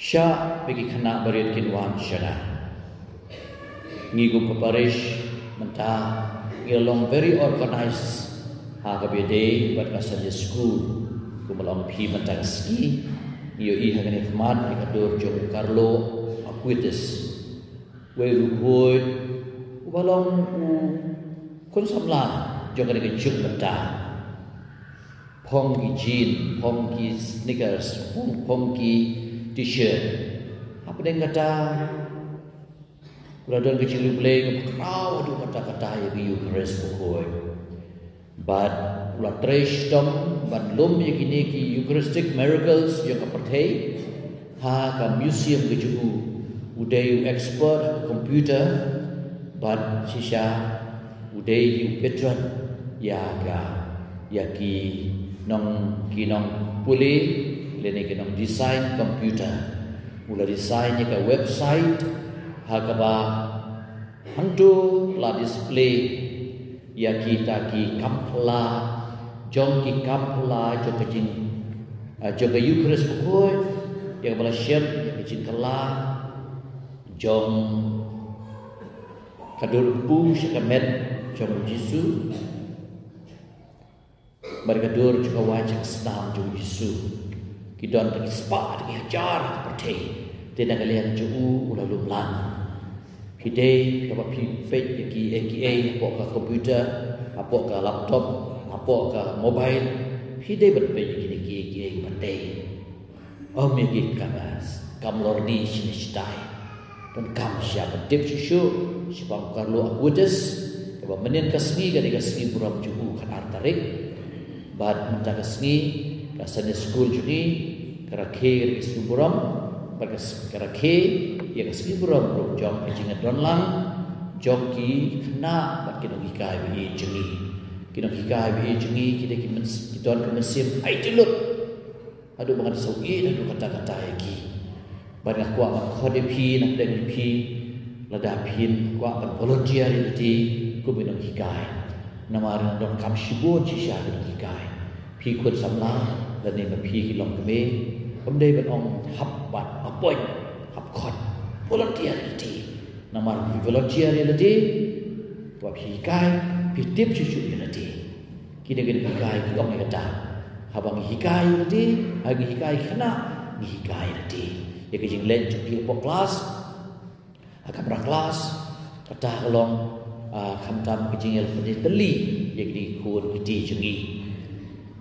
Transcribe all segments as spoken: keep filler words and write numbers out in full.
Sha ba ki khynnah barit kin wan sha nga. Ngi kum ka parish mynta ngi la long very organized ha kaba ïadei bad ka Sunday school. Kumba long phi mynta ka sngi ngi ïohi ha kane ka mat ïa ka dur jong u Carlo Acutis. Wei ruh uba long u khun samla jong kane ka juk mynta. Phong ki jean, phong ki sneakers, phong, phong ki t-shirt. Hapdeng kata u la don ka jingïaleh kaba khraw haduh katta katta ïa ka Eucharist bakhuid. Bad u la trei shitom ban lum ïa kine ki Eucharistic miracles ïa ka pyrthei ha ka museum ka jong u. U dei u expert ha ka computer bad shisha u dei u patron ïa ka, ïa ki nong, ki nongpule lane ki nongdesign computer. U la design ïa ka website ha kaba hangto la display ïa kita ki kam phylla jong ki kam phylla jong ka jing, ah, jong ka Eucharist bakhuid, ïa kaba la shem ïa ka jingkylla jong ka dur kpu sha ka met jong u Jisu. Bad ka dur jong ka waiñ sha ka snam jong u Jisu. Ki don tang ki spah tang ki hajar ha ka pyrthei. Te na ka liang jong u u la lum lang. Phi dei haba phi peit ïa kiei kiei hapoh ka computer, hapoh ka laptop, hapoh ka mobile. Phi dei ban peit ïa kine kiei kiei ban dei. Ym ïa ki kam, kam lorni shane shatai. Donkam shisha ban tip shuh shuh shaphang u Carlo Acutis, kaba mynnin ka sngi ka dei ka sngi burom jong u, khatar tarik. Bad mynta ka sngi ka Sunday school jong ngi ka rakhe ïa ka sngi burom, bad ka s-, ka rakhe ïa ka sngi burom ruh jong ka jingïadon lang jong ki khynnah bad ki nonghikai ba ïeit jong ngi. Ki nonghikai ba ïeit jong ngi ki dei ki myn-, ki don ka mynsiem aiti lut. Haduh ba ngan sa ïeit haduh katta katta ïa ki. Bad nga kwah ban khot ïa phi, na pdeng ïa phi, lada phin kwah ban volunteer ïa lade kum ki nonghikai. Namar nga donkam shibun shisha ki nonghikai. Phi khun samla lane ma phi ki longkmie, ym dei ban ong hap ban appoint, hap khot, volunteer ïa lade. Namar phi volunteer ïa lade, wat phi hikai, phi tip shuh shuh ïa lade. Kine ki nonghikai ki ong ïa kata. Haba ngi hikai ïa lade, haba ngi hikai khynnah, ngi hikai ïa lade. Ïa ka jingleit jong ki hapoh klas, ha kamra klas, kata ka long, ah, khamtam ka jingïapyni tylli ïa kine ki khun ki kti jong ngi.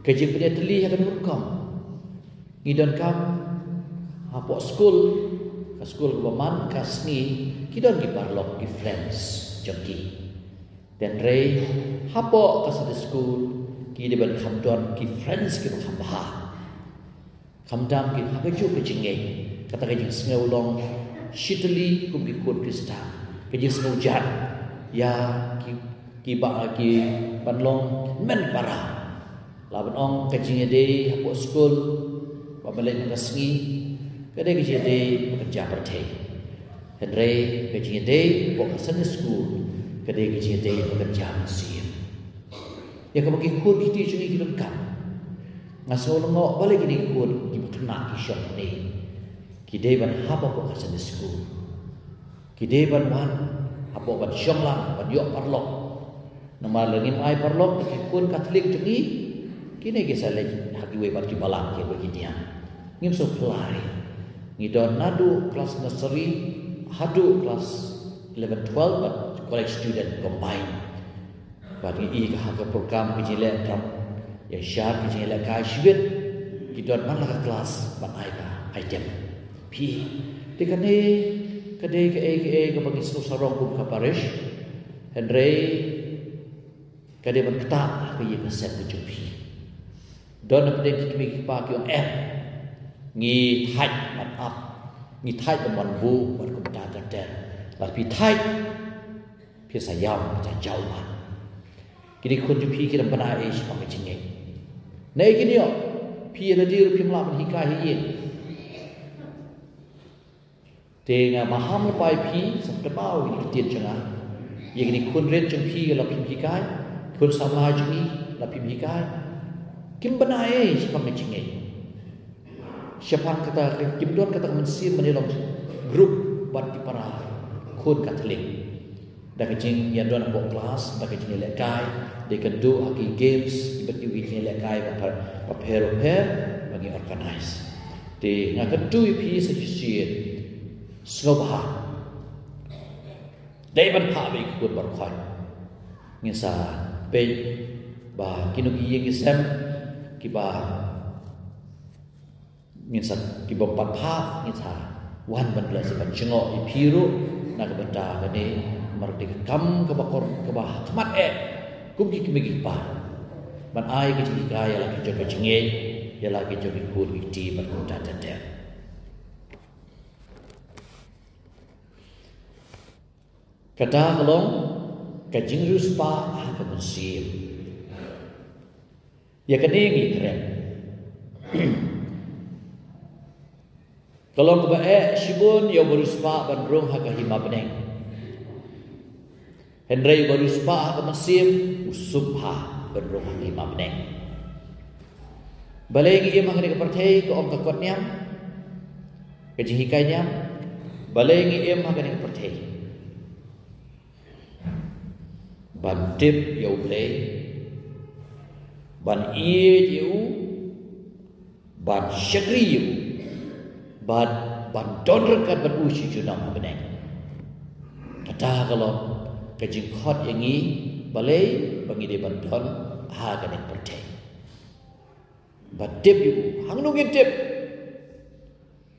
Ka jingpyni tylli ha kano ka rukom? Ngi donkam hapoh skul, ka skul kaba man ka sngi, ki don ki paralok, ki friends jong ki. Hynrei hapoh ka Sunday school ki dei ban kham don ki friends kiba kham bha. Khamtam ki ha kajuh ka jingngeit, kata ka jingsngew long shitylli kum ki khun Khristan. Ka jingsngew jait ïa ki, kiba, ki ban long hynmen para. La ban ong ka jingïadei hapoh skul ba ban leit man ka sngi, ka dei ka jingïadei ba kynja pyrthei. Hynrei ka jingïadei hapoh ka Sunday school ka dei ka jingïadei ba kynja mynsiem. Ïa kaba ki khun ki kti jong ngi ki donkam. Nga sngew lyngngoh balei kine ki khun kiba khynnah ki shong hangne. Ki dei ban hap hapoh ka Sunday school. Ki dei ban wan hapoh ban shong lang, ban ïoh paralok. Namar lada ngim ai paralok ïa ki khun Katholik jong ngi, kine ki sa leit ha kiwei pat ki balang kiwei ki niam. Ngim sngewphylla re. Ngi don naduh klas nursery haduh klas eleven, twelve bad college student combined. Bad ngi i ka ha ka program ka jingleh drum ïa shad, ka jingleh kai shibit. Ki don man la ka klas ban ai ka item. Phi, te kane ka dei kaei kaei kaba ngi sngewsarong kum ka parish. Hynrei ka dei ban ktah ha ka ïing ka sem ka jong phi. Don na pdeng ki kmie ki kpa ki ong em, ngi thait ban ap, ngi thait ban wan buh bad kumta ter ter. Lada phi thait, phin sa ïam, phin sa jaw man. Kine ki khun jong phi ki dang bna ei shaphang ka jingngeit? Naei kin ïoh? Phi ïa lade ruh phim lah ban hikai ha ïing. Te nga maham lypa ïa phi, sa kynmaw ïa kine ki ktien jong nga. Ïa kine ki khun rit jong phi la phim hikai, khun samla jong ngi la phim hikai. Kim bna ei shaphang ka jingngeit. Shaphang kata ka, kim don kata ka mynsiem ban ïalong group bad ki para khun Katholik. Da ka jingïadon hapoh klas, da ka jingïalehkai, da ka duh ha ki games, bad ki jingïalehkai bapher bapher, ba ngi organize. Te nga kyntu ïa phi sa shisien, sngewbha dei ban phah beit ki khun baroh khoit. Ngin sa peit ba kino ki ïing ki sem kiba ngin sa, kiba pat phah, ngin sa wan ban leh sa ban jngoh ïa phi ruh na ka bynta kane, namar dei ka kam kaba kor, kaba ha khmat eh kum ki kmie ki kpa ban ai ka jinghikai ïa la ki jong ka jingngeit, ïa la ki jong ki khun ki kti bad kumta ter ter. Kata ka long ka jingriewspah ha ka mynsiem. Ïa kane ngi kren. Ka long kaba eh shibun ïa uba riewspah ban rung ha ka hima bneng. Hynrei uba riewspah ha ka mynsiem u suk bha ban rung ha ka hima bneng. Balei ngi im ha kane ka pyrthei, ka ong ka kot niam, ka jinghikai niam? Balei ngi im ha kane ka pyrthei? Ban tip ïa U Blei, ban ïeit ïa u, ban shakri ïa u, bad ban don ryngkat bad u shi junom ha bneng. Kata ka long ka jingkhot ïa ngi, balei ba ngi dei ban don ha kane ka pyrthei. Ban tip ïa u. Hangno ngin tip?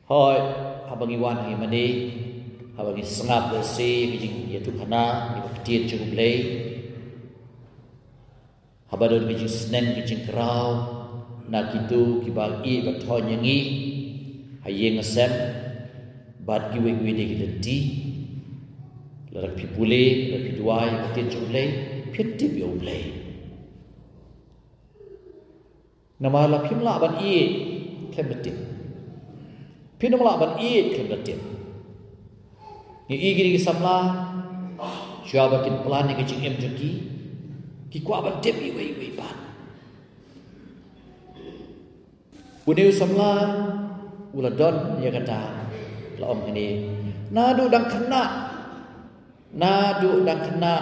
Hooid, haba ngi wan ha i mane, haba ngi sngap lehse ïa ka jingïathuhkhana, ïa ka ktien jong U Blei, haba don ka jingsneng ka jingkraw na kito kiba ïeit ba thoh ïa ngi ha ïing ha sem bad kiwei kiwei de ki lynti, lada phi pule, lada phi duwai ïa ka ktien jong U Blei, phin tip ïa U Blei. Namar la phim lah ban ïeit khlem da tip. Phim lah ban ïeit khlem da tip. Ngi ïohi kine ki samla, shuwa ba kin plan ïa ka jingim jong ki, ki kwah ban tip iwei iwei pat. Une u samla u la don ïa kata, la ong kane, naduh dang khynnah, naduh dang khynnah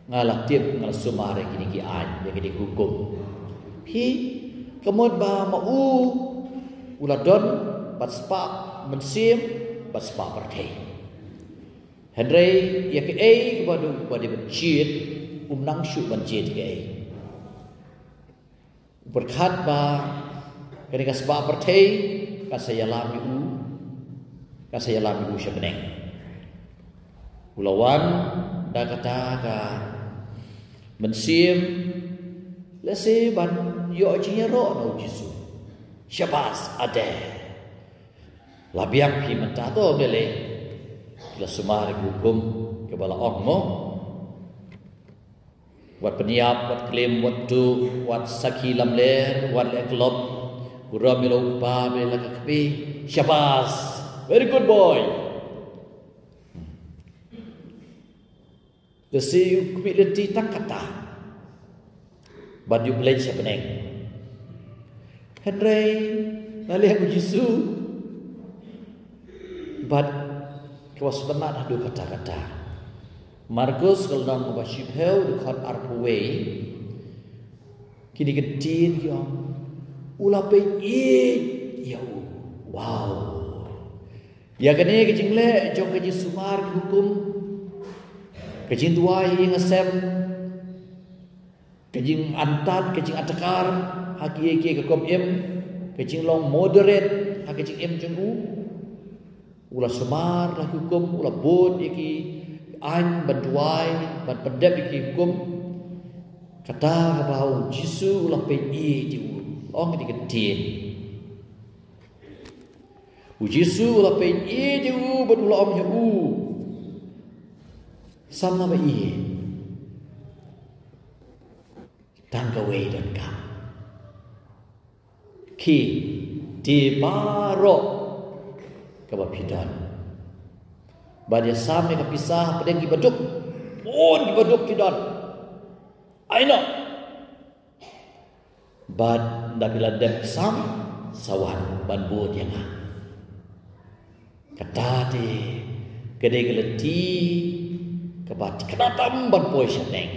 nga la tip, nga la sumar ïa kine ki aiñ, ïa kine ki hukum. Phi, ka mut ba ma u u la don bad spah mynsiem bad spah pyrthei. Hynrei ïa kaei kaba dei, ba dei ban jied, um nang shuh ban jied ïa kaei. U pyrkhat ba kane ka spah pyrthei ka sa ïalam ïa u, ka sa ïalam ïa u sha bneng. U la wan da kata ka mynsiem, lehse ban ïoh jingïaroh na U Jisu. Shabas, ade. La biang phi mynta, to lei lei. La sumar ïa ka hukum kaba la ong mo. Wat pynïap, wat klim, wat tuh, wat sakhi lamler, wat leh klop. Burom ïa la u kpa bad ïa la ka kmie. Shabas. Very good boy. Lehse u khmih lynti tang kata ban ïoh beit sha bneng. Hynrei na liang U Jisu bad kaba sngewtynnat haduh katta katta. Markus ka lynnong kaba shiphew, dkhot arphew wei. Kine ki ktien ki ong, u la peit ïeit ïa u. Wow. Ïa kane ka jingleh jong ka jingsumar ki hukum, ka jingduwai ha ïing ha sem, ka jingantat, ka jingatakar ha kiei kiei ka kum im, ka jinglong moderate ha ka jingim jong u. U la sumar la ki hukum, u la bud ïa ki aiñ ban duwai, ban pyndep ïa ki hukum. Kata kaba U Jisu u la peit ïeit ïa u, ong ïa ki ktien. U Jisu u la peit ïeit ïa u bad u la ong ïa u, samla ba ïeit, tang kawei donkam. Khie, die baroh kaba phi don, bad ïa sam ïa ka pisa hapdeng ki baduk. Bun ki baduk ki don. Ai noh. Bad ynda phi la dep sam, sa wan ban bud ïa nga. Kata te ka dei ka lynti kaba thikna tam ban poi shaneng.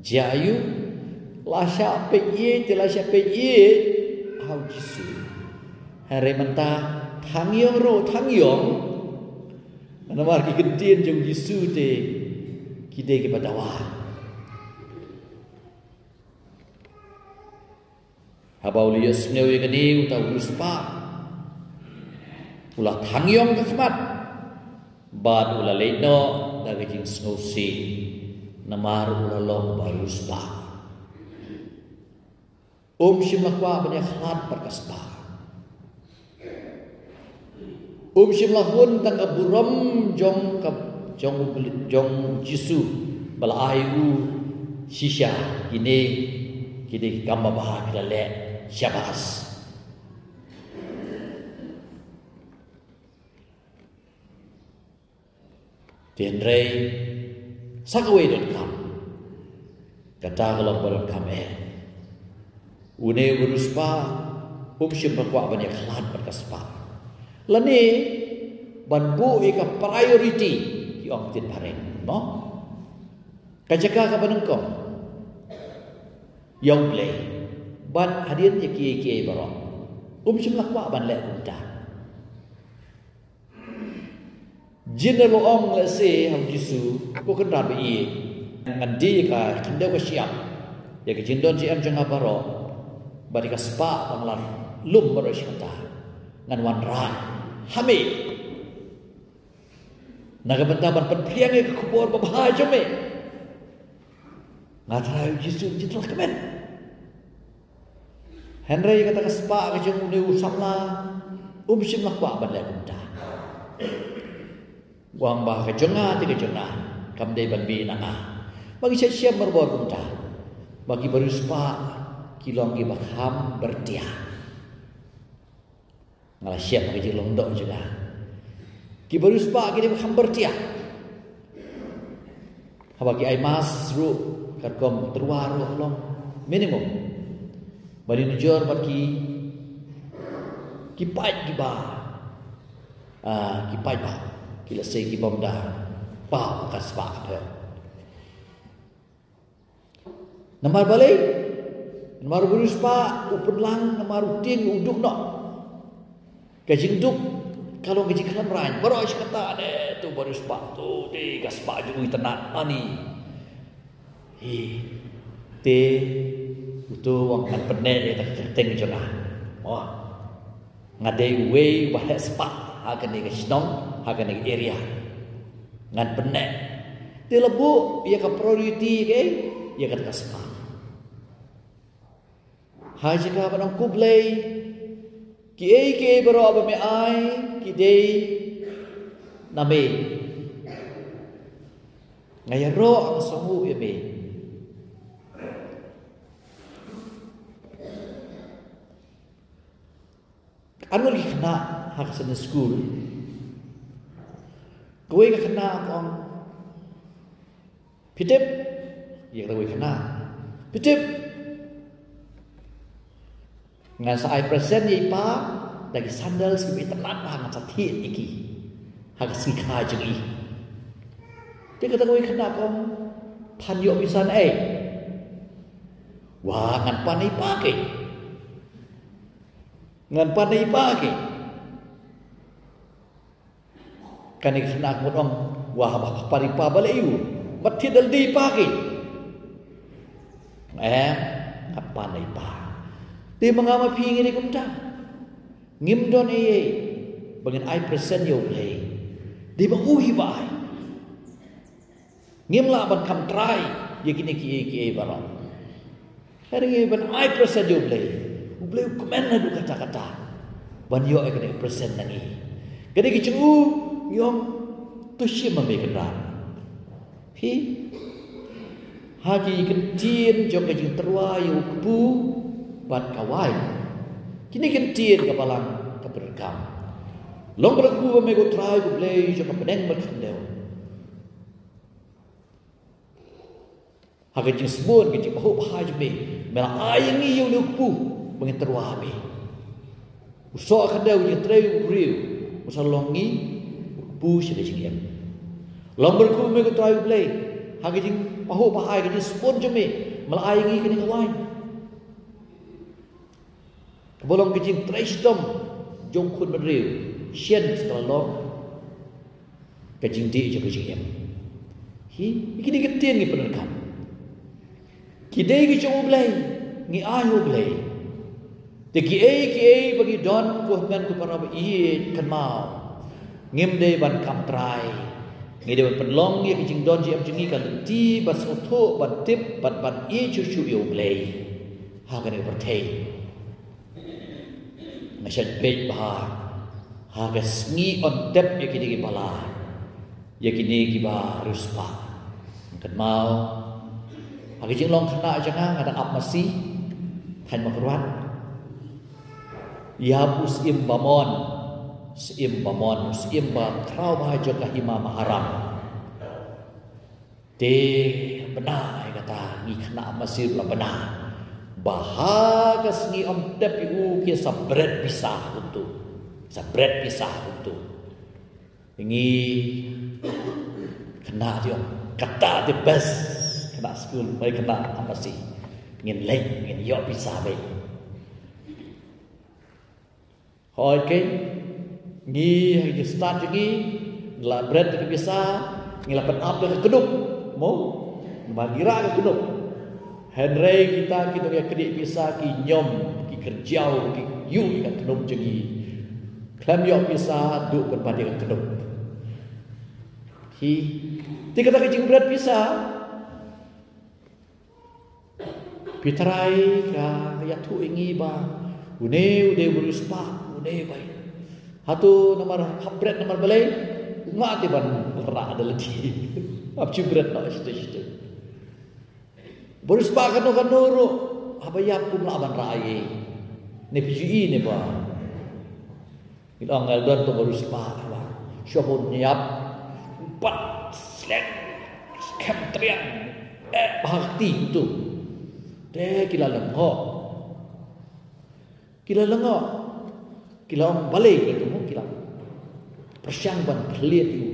Jia ïa u, la shah peit ïeit, la shah peit ïeit ha u Jisu. Hynrei mynta thang ïong ruh, thang ïong. Namar ki kyntien jong u Jisu te ki dei kiba dawa. Haba u la ïohsngew ïa kane, uta u riewspah u la thang ïong ka khmat bad u la leit noh da ka jingsngewsih, namar u la long uba riewspah. Um shym la kwah ban ïakhlad bad ka spah. Um shym la hun tang ka burom jong ka, jong u Bli-, jong u Jisu ba la ai u shisha. Kine ki dei ki kam babha ki la leh. Shabas. Te hynrei sa kawei donkam. Kata ka long ba donkam eh. Une u riewspah um shym la kwah ban ïakhlad bad ka spah. Lane ban buh ïa ka priority, ki ong ktien phareng, mo? Ka jaka kaba nyngkong ïa U Blei bad hadien ïa kiei kiei baroh. Um shym la kwah ban leh kumta. Jin da la ong lehse ha u Jisu, ko Kynrad ba ïeit, ngan die ïa ka khyndew ka shyiap ïa ka jingdon jingem jong nga baroh, bad ïa ka spah ba nga la lum baroh shi katta ngan wanrah ha me, na ka bynta ban pynphriang ïa ka khubor babha jong me. Nga Trai u Jisu, jin da la kmen. Hynrei kata ka spah ka jong une u samla um shym la kwah ban leh kumta. U ong ba ka jong nga te ka jong nga, kam dei ban mih na nga. Ba ngi shait shem barabor kumta ba ki bariewspah ki long kiba kham byrtiah. Nga la shem ha ka jinglong doh jong nga. Ki bariewspah ki dei ba kham byrtiah. Haba ki ai mass ruh, katkum tyrwa ruh long minimum. Ba dei nujor bad ki, ki paid kiba, ah, ki paid ba, ki lehse ki bym da paw ka spah ka. Namar balei? Namar u bariewspah u pynlang, namar u tieng u duk noh. Ka jingduk ka long ka jingkhlem raiñ. Baroh shi katta de, to u bariewspah, to de ka spah jong u itynnad, ani. Hi, te uto u ong ngan pynneh ïa ka kyrteng jong nga. Mo. Nga dei uwei uba heh spah ha kane ka shnong, ha kane ka area. Ngan pynneh. Te la buh ïa ka priority, ka, ïa kata ka spah. Ha jaka ban ong, ko Blei, kiei kiei baroh ba me ai ki dei na me. Nga ïaroh, nga sngewnguh ïa me. Ar ngut ki khynnah ha ka Sunday school. Kawei ka khynnah ka ong, phi tip, ïa kata kawei ka khynnah, phi tip, ngan sa ai present ïa i pa da ki sandals kiba itynnad bha, ngan sa thied ïa ki ha ka sngi kha jong i. Te kata kawei ka khynnah ka ong, phan ïoh pisa naei? Wah, ngan pan ïa i pa keiñ. Ngan pan ïa i pa keiñ. Kane ka khynnah ka mut ong, wah, ba pan ïa i pa balei u, mat thied da lade i pa keiñ. Em, nga pan ïa i pa. Te ma nga ma phi ngi dei kumta. Ngim don ei ei ba ngin ai present ïa U Blei. Dei ba u hi ba ai. Ngim lah ban kham trai ïa kine kiei kiei baroh. Hynrei ngi ban ai present ïa U Blei, U Blei u kmen naduh katta katta ban ïoh ïa kane ka present na ngi. Ka dei ka jong u, ngi ong, to shim ma me Kynrad. Phi, ha ki kyntien jong ka jingtyrwa ïa u kpu bad ka wai. Kine ki kyntien ka Balang ka pyrkhat, long ba la kpu ma me ko Trai ko Blei jong ka bneng bad ka khyndew. Ha ka jingsbun ka jingbhabriew jong me, Me la ai ïa ngi ïa une u kpu ba ngin tyrwa ha me. U soh khyndew, u jingtrei u briew, u sa long ngi u kpu sha ka jingim. Long byrkhu me ko Trai U Blei ha ka jingpahuh pahi, ka jingsbun jong me. Me la ai ïa ngi kane ka waiñ kaba long ka jingtrei shitom jong u khun bynriew. Shen sa ka la long ka jingdih jong ka jingim. Hi, ïa kine ki ktien ngi pyndonkam. Ki dei ki jong U Blei, ngi ai ha U Blei. Te kiei kiei ba ngi don, ko hynmen ko para ba ïeit, kynmaw, ngim dei ban kam trai. Ngi dei ban pynlong ïa ka jingdon jingem jong ngi ka lynti ban sngewthuh, ban tip, ban, ban ïeit shuh shuh ïa U Blei ha kane ka pyrthei. Nga shait beit bha ha ka sngi ong tep ïa kine kiba la, ïa kine kiba riewspah. Kynmaw, ha ka jinglong khynnah jong nga, nga dang ap masi, thaiñ Mawkyrwat. Ïa u Syiem Bamon, Syiem Bamon, u syiem ba khraw bha jong ka Hima Maharam. Te bna ïa kata, ngi khynnah masi ruh la bna ba ha ka sngi ong tep ïa u ki sa bret pisa kumtu. Sa bret pisa kumtu. Ngi khynnah te ong kata the best khynnah skul, mai khynnah masi. Ngin leit, ngin ïoh pisa beit. Hooid keiñ, ngi ha ka jingstad jong ngi, ngi la bret da ka pisa, ngi la pynap da ka knup. Mo? Namar ngi rah ka knup. Hynrei kita ki nongïaknieh pisa ki ñiom, ki kyrjaw, ki ïuh ïa ka knup jong ngi. Khlem ïoh pisa, duh pynban ïa ka knup. Hi. Te kata ka jingbret pisa. Phi Trai ka ïathuh ïa ngi ba une u dei u bariewspah, une u bai. Hato namar hap bret namar balei? Kumno te ban rah da lade? Hap ju bret noh shiteng shiteng. Bariewspah kano kano ruh haba ïap um lah ban rah ei ei. Ne phi ju i ne ba Ngi ong ngi don to bariewspah ba shuwa ban ïap, u pat slem, skhem triang, eh, bha ha kti kumtu. Te ki la lyngngoh. Ki la lyngngoh. Ki la ong balei kumtu mo, ki la pyrshang ban plied ïa u.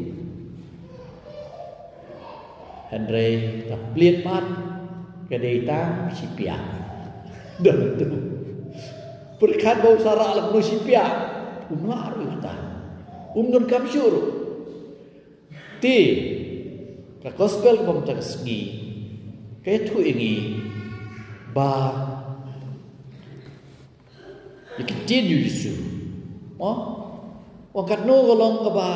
Hynrei ka plied pat ka dei tang shi piah. Don tu. Pyrkhat ba u sa rah la kumno shi piah. Um lah ruh kata. Um donkam shuh ruh. Te ka gospel kaba mynta ka sngi ka ïathuh ïa ngi ba ïa ka ktien U Jisu. Mo? Ong katno ka long kaba,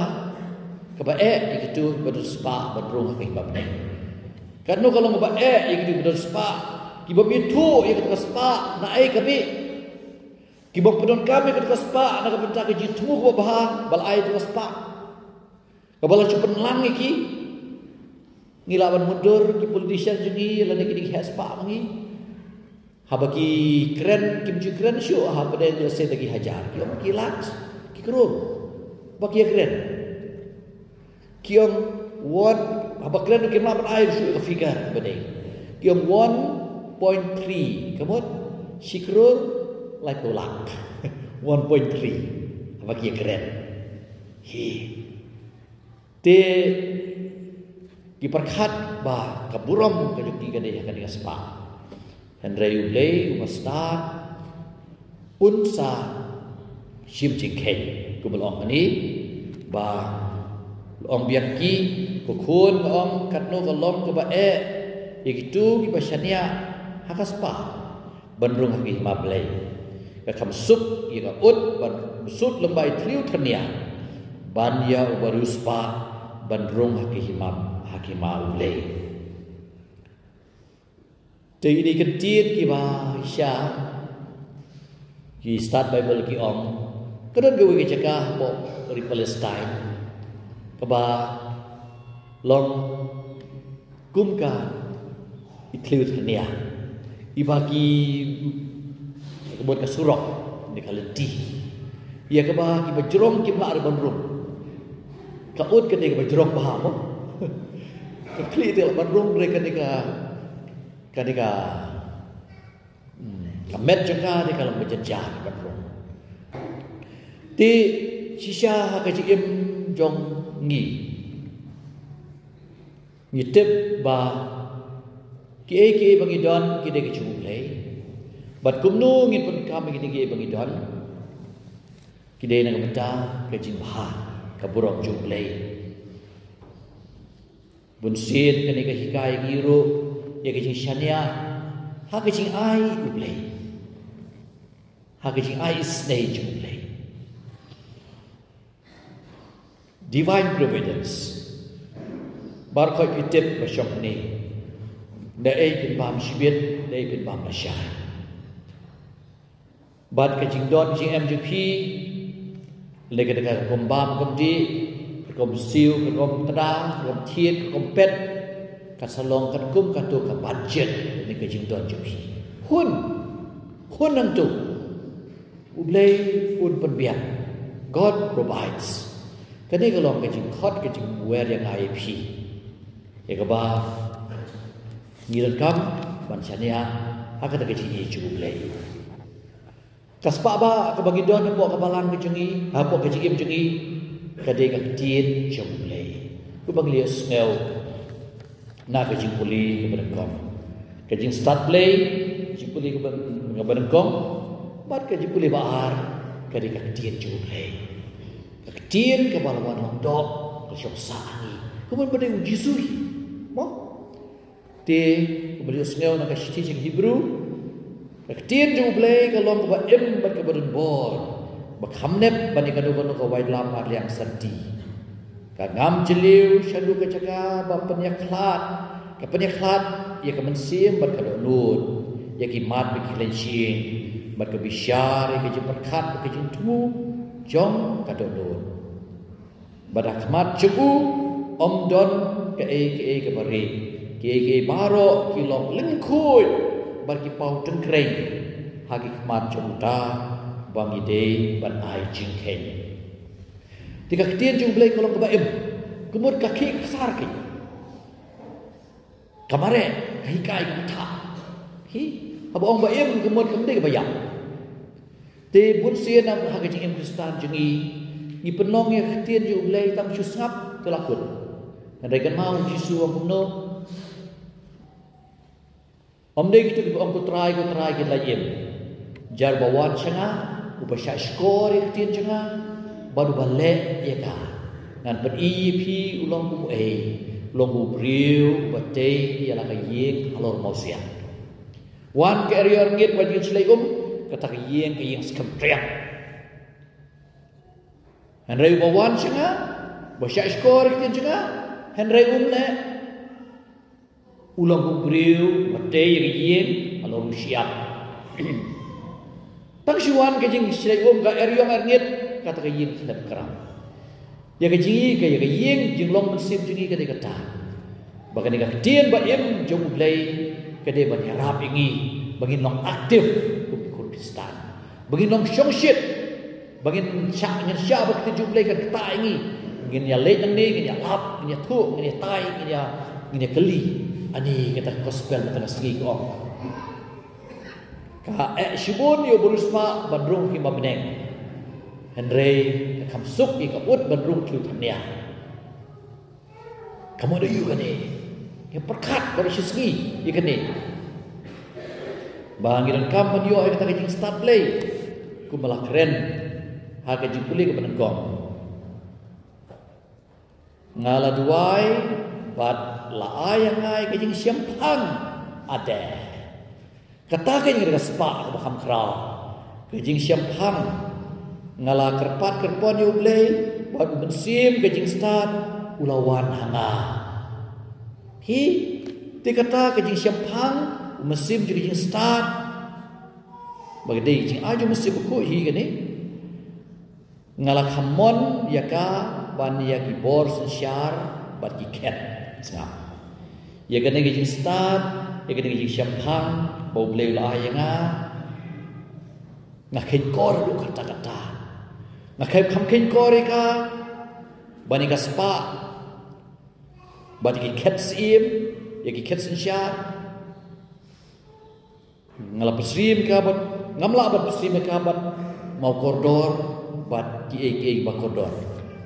kaba eh ïa kitu kiba don spah ban rung ha ka hima bneng. Katno ka long kaba eh ïa kitu kiba don spah, kiba ym ithuh ïa katu ka spah na ei ka mih. Kiba ym pyndonkam ïa katu ka spah na ka bynta ka jingthmu kaba bha ba la ai ïa katu ka spah. Kaba la shu pynlang ïa ki. Ngi lah ban mutdur ki politician jong ngi lane ki dei ki heh spah ma ngi. Haba ki kren kim ju kren shuh haba dei ju se da ki hajar, ki ong ki lak, ki klur ba ki ïa kren. Ki ong one, haba kren kim lah ban ai shuh ka figure ba dei. Ki ong one point three, ka mut shi klur laiphew lak. One point three haba ki ïa kren. Hi. Te ki pyrkhat ba ka burom ka jong ki ka dei ha kane ka spah. Hynrei U Blei uba stad un sa shim jingkheiñ, kumba la ong hangne ba la ong biang ki, ko khun, nga ong katno ka long kaba eh ïa kitu kiba shaniah ha ka spah ban rung ha ka hima Blei. Ka kham suk ïa ka ut ban sut lem bai thliew thania ban ïa u bariewspah ban rung ha ka hima, ha ka hima U Blei. Te ine i kyntien kiba sha ki stad Baibl ki ong ka don kawei ka jaka hapoh ri Palestine kaba long kum ka i thliew thania, iba ki, ka mut ka surok ne ka lynti, ïa kaba kiba jrong kim lah ruh ban rung. Ka ut ka dei kaba jrong bha mo. Ka khlieh te lah ban rung re, ka dei ka, ka dei ka Ka met jong ka dei ka long ba jynjar ban rung. Te shisha ha ka jingim jong ngi, ngi tip ba kiei kiei ba ngi don ki dei ka jong U Blei. Bad kumno ngin pyndonkam ïa kine kiei ba ngi don? Ki dei na ka bynta ka jingbha, ka burom jong U Blei. Bun sien kane ka hikai ïa ngi ruh ïa ka jingshaniah ha ka jingai U Blei, ha ka jingai isynei jong U Blei. Divine providence. Baroh phi tip ba shong hangne, da ei phin bam shibit, da ei phin bam lashai. Bad ka jingdon jingem jong phi, lada ka dei ka rukom bam, rukom dih, rukom siew, rukom tda, rukom thied, rukom pet, ka sa long katkum kato ka budget lane ka jingdon jong phi. Hun, hun nangto U Blei un pynbiang. God provides. Kane ka long ka jingkhot, ka jingwer ïa nga ïa phi, ïa kaba ngi donkam ban shaniah ha kata ka jingïeit jong U Blei. Ka spah ba kaba ngi don hapoh ka balang ka jong ngi, hapoh ka jingim jong ngi, ka dei ka ktien jong U Blei. Kumba ngi la ïohsngew na ka jingpule kaba nyngkong, ka jingstad Blei, ka jingpule kaba, kaba nyngkong, bad ka jingpule ba ar, ka dei ka ktien jong U Blei. Ka ktien kaba la wan long doh, ka shong sah ha ngi. Kumba ba dei U Jisu hi. Mo? Te kumba la ïohsngew na ka shithi sha ki Hebru, ka ktien jong U Blei ka long kaba im bad kaba don bor, ba kham nep ban ïa kano kano ka wai lam ar liang santi. Ka ngam jylliew shaduh ka jaka ba pynïakhlad, ka pynïakhlad ïa ka mynsiem bad ka dohnud, ïa ki mat bad ki khleiñ shyieng, bad ka bishar ïa ka jingpyrkhat bad ka jingthmu jong ka dohnud. Bad ha khmat jong u ym don kaei kaei kaba rieh, kiei kiei baroh ki long lyngkhuid bad ki paw tyngkreiñ ha ki khmat jong uta ba ngi dei ban ai jingkheiñ. Te ka ktien jong U Blei ka long kaba im, ka mut ka khih ka ksar ki. Ka mareh, ka hikai, ka bthah. Hi, haba ong ba im, ka mut kam dei kaba ïap. Te bun sien ha ka jingim Khristan jong ngi, ngi pynlong ïa ka ktien jong U Blei tang shu sngap te la kut. Hynrei kynmaw U Jisu u ong kumno? Ym dei kito kiba ong ko Trai, ko Trai kin leit im. Jar ba wan sha nga, uba shah shkor ïa ka ktien jong nga, bad uba leh ïa ka, ngan pyni ïa phi u long kum uei, u long kum u briew uba tei ïa la ka ïing halor mawsiang. Wan ka eriong erngit bad ïing shlei um, kata ka ïing ka ïeng skhem triang. Hynrei uba wan sha nga, uba shah shkor ïa ka ktien jong nga, hynrei um leh, u long kum u briew uba tei ïa ka ïing halor u shyiap. Tang shu wan ka jingshlei um, ka eriong erngit, kata ka ïing khlem kram. Ïa ka jingï ka, ïa ka ïing jinglong mynsiem jong ngi ka dei kata, ba kane ka ktien ba im jong U Blei ka dei ban ïarap ïa ngi ba ngin long active kum ki khun Khristan, ba ngin long shongshit, ba ngin shah, ngin shah ba ka ktien jong U Blei kan ktah ïa ngi. Ngin ïa leit nangne, ngin ïa lap, ngin ïa thuh, ngin ïa tai, ngin ïa, ngin ïa kylli. Ani kata ka gospel mynta ka sngi ka ong, ka eh shibun ïa u bariewspah ban rung ha ki hima bneng, hynrei ka kham suk ïa ka ut ban rung ha ki thapniang. Ka mut aïu kane? Ngi pyrkhat baroh shi sngi ïa kane, ba ngi donkam ban ïoh ïa kata ka jingstad Blei. Kumba la kren ha ka jingpule kaba nyngkong, nga la duwai bad la ai ïa nga ïa ka jingshemphang. Ade, kata ka jingriewspah kaba kham khraw, ka jingshemphang. Nga la kyrpad kyrpon ïa U Blei, bad U Mynsiem ka jingstad u la wan ha nga. Hi, te kata ka jingshemphang, U Mynsiem jong ka jingstad, ba ka dei ka jingai jong U Mynsiem Bakhuid hi kane. Nga la kham mon ïa ka ban ïa ki bor synshar bad ki khet. Sngap. Ïa kane ka jingstad, ïa kane ka jingshemphang ba U Blei u la ai ïa nga, nga kheiñ kor haduh katta katta. Nga kheiñ, kham kheiñ kor ïa ka ban ïa ka spah bad ïa ki khet syiem, ïa ki khet synshar. Nga la pyrshim ka bad, ngam lah ban pyrshim ka bad mawkordor bad kiei kiei ba kordor.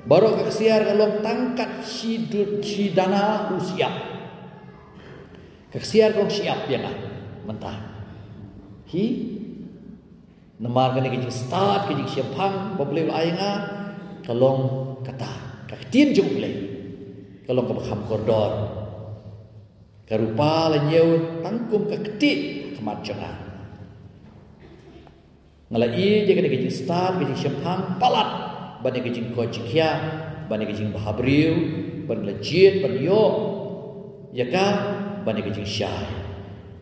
Baroh ka ksiar ka long tang kat shi du-, shi dana u shyiap. Ka ksiar ka long shyiap ïa nga mynta. Hi, namar kane ka jingstad, ka jingshemphang ba U Blei u la ai ïa nga, ka long kata, ka ktien jong U Blei ka long kaba kham kordor. Ka rupa la ñiew tang kum ka ktieh ha khmat jong nga. Nga la ïeit ïa kane ka jingstad, ka jingshemphang palat ban ïa ka jingkoit jingkhiah, ban ïa ka jingbhabriew, ban la jied ban ïoh ïa ka, ban ïa ka jingshai.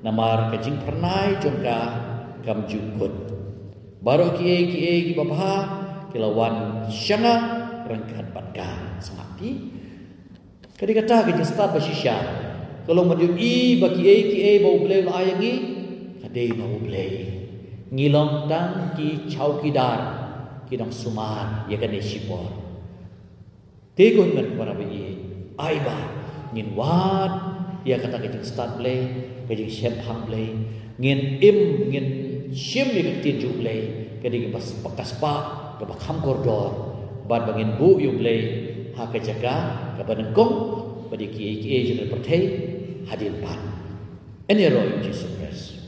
Namar ka jingphyrnai jong ka kam ju kut. Baroh kiei kiei kiba bha ki la wan sha nga ryngkat bad ka. Sngap hi. Ka dei kata ka jingstad ba shisha. Ka long ban ïohi ba kiei kiei ba U Blei u la ai ïa ngi, ka dei na U Blei. Ngi long tang ki chowkidar, ki nongsumar ïa kane shipor. Te ko hynmen ko para baieit, ai ba ngin wad ïa kata ka jingstad Blei, ka jingshemphang Blei. Ngin im, ngin shim ïa ka ktien jong U Blei, ka dei kaba sp-, ka spah kaba kham kordor. Bad ba ngin buh ïa U Blei ha ka jaka kaba nyngkong, bad ïa kiei kiei jong ka pyrthei hadien pat. Yn ïaroh ïa U Jisu Khrist.